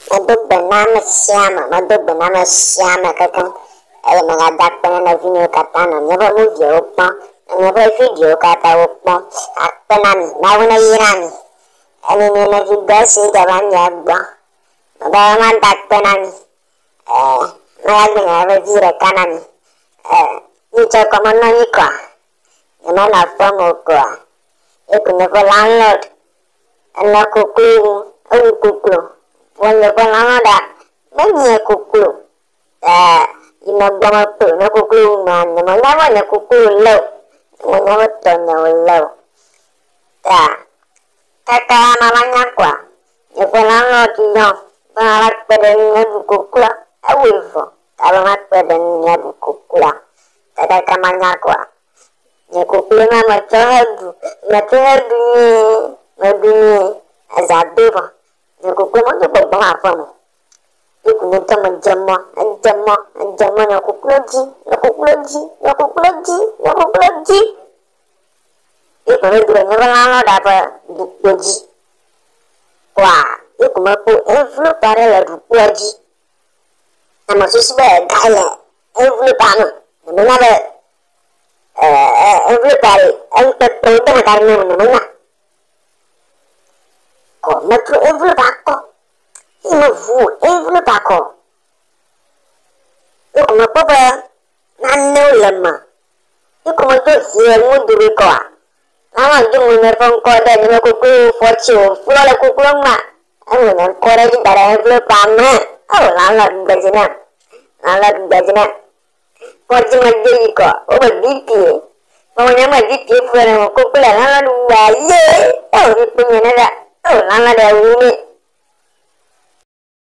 Medo gbe na ame sia ame, medo gbe na ame sia ame kekeŋ eye megada akpe na nɔvinyewo katã nɔ míaƒe moviewo kpɔm, nɔ míaƒe videowo katã wo kpɔm. Akpe na mi, Mawu neyra mi. Eye mi nɔvi dɔ si gava mia gbɔ. Mebe mada akpe na mi. Ee, megagblɔ nya vevi ɖeka na mi. Ee, nyitsɔ kɔ menɔ anyi kɔa, nyemenɔ aƒe me o kɔa, ye ko nye ƒe landlord enɔ koklo wum, ewu koklo. Vɔ nye ƒe landlord-a, menye koklo. Ee, yi megbɔ mekpɔe wònɔ koklo wum ma, nyemenya be nye koklo wòlé o. Nyemenya be tɔnye wòlé o. Ta, kaka mava nya kɔa, nye ƒe landlord yɔm be mava kpe ɖe eŋu míaɖu kokloa. Ewɔe vɔ, ta be makpe ɖe eŋu míaɖu kokloa. Ta kaka manya kɔa, nye koklo ma metsɔ heɖu, metsɔ heɖu nyuie, meɖu nyuie, ezã do vɔ. Nye koklo medzo gbɔgbɔm aƒe me o. Ye ko nye ŋutɔ medze mɔ, edze mɔ, edze mɔ nye koklo dzi, nye koklo dzi, nye koklo dzi, nye koklo dzi. Ye ko medo ɖe nye ƒe landlord-a ƒe ɖukpo dzi. Kɔa, ye ko mekpɔ envelope aɖe le ɖukpoa dzi. Na mesusu be ega le envelope-a me. Nyemenya be envelope-a ɖe enukpekpewo deme da ɖi nam o, nyemenya. Kɔ metrɔ envelope-a kɔ. Eye meʋu envelope-a kɔ. Ye ko mekpɔ be nanewo le eme. Ye ko medo hie ŋudoɖoe kɔa, landlord do ŋlɔ nye ƒe ŋkɔ ɖe nye me koklo fɔtsi wòflɔ le koklo ŋua, eŋlɔ nye ŋkɔ ɖe edzi da ɖe envelope-a me. Eo landlord gbe dzi nam. Landlord gbe dzi nam. Kɔdzi mede yi kɔ, wobe BP. Mewɔ nye me BP fu ɖe me koklo le landlord wua ye. Eo mi kpɔ nye ne ɖa. Eo landlord ewu mi.